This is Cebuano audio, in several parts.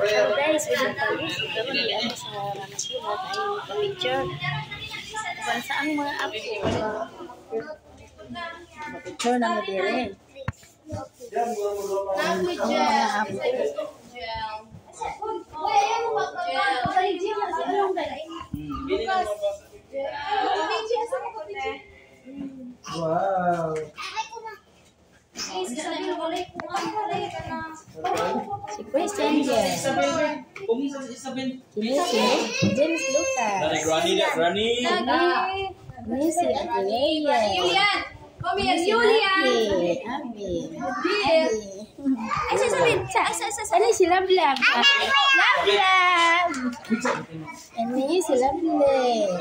Hello guys, we palis. Karon di ako sa Manasura tayo pa-picture. Para sa ang mga apo. Pa-picture na nga dire. Ang mga apo. Wow. Si Christian Jen. Kini si James Lucas. Granny, granny, granny. Kini si Adelea. Julian! Come here, Kini si Julian! Abi. Abi. Dear. Ay, sasabihin! Ay, sasabihin! Ano si Lablab? Lablab! Ano si Lablab?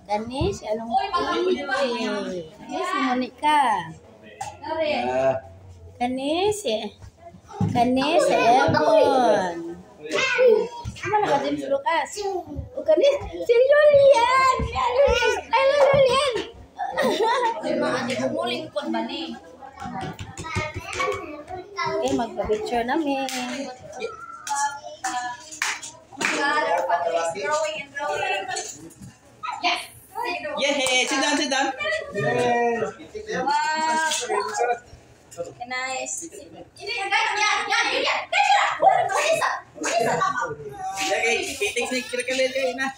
Kani si Along Pipe. Kani si Monica. Kani si Ebon. Ano na ka James Lucas? O kani si Julian! Ay, Julian! Umuling ko ba ni? Okay, magpa-picture namin. God, our family is growing and growing. Yes! Yeah, sit down, sit down. Yes. Wow! Nice. Yan, yan, yan, yan. Okay, pitik ni kirakalele na.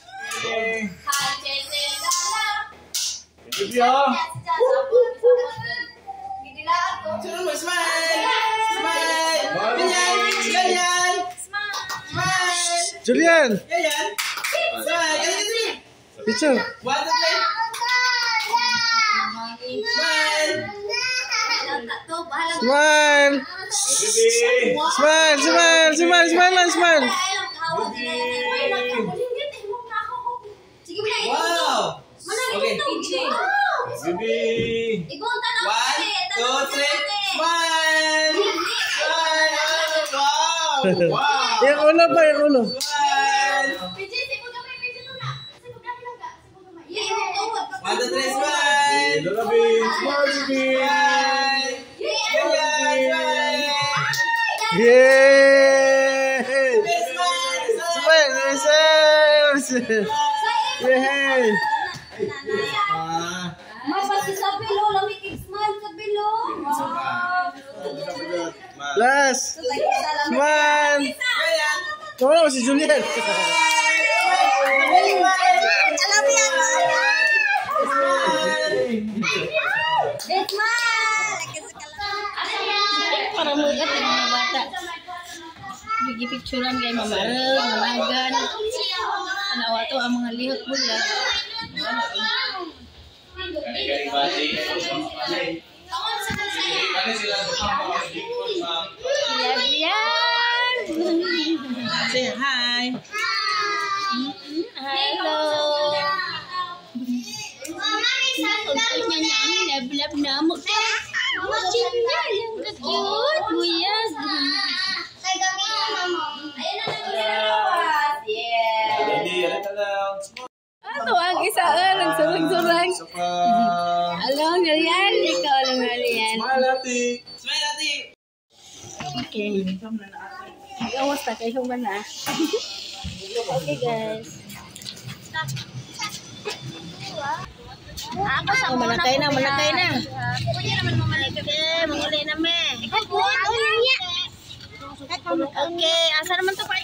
Sunod mo, smile! Smile! Ganyan! Ganyan! Smile! Julian, Ganyan! Smile! Ganyan, ganyan! Picture. One, two, three! Smile! Smile. Smile, smile, smile, smile lang, smile. Wow! Okay. Baby! One, two, three! Smile! Smile! Wow! Wow! Yung ulo pa, yung ulo. Smile! One, two, three, smile! Lola Babe! Smile, baby! Smile! Ganyan! Smile! Yay! Smile! Smile, smile, smile. Yay! Ah. Last. Smile. Ganyan! Wala mo si Julian. Para mugat ang mga bata. Gigipicturan kay Mama Rel, managan. Tanawa to ang mga lihok mo ya. Yan! Say hi! Hello! Niya niya ang lab-lab na mo. Chinga, yung ka-cute. Buyag. Ato ang isa, nagsurang-surang. Isa pa. Along, Julian. Ikaw, along, Julian. Smile, ate! Smile, ate! Okay. Mag-awas na kayo man na. Okay, guys. Ako sa Oh, malakay na, malakay na. Okay, manguli na me. Okay, asa naman to pa?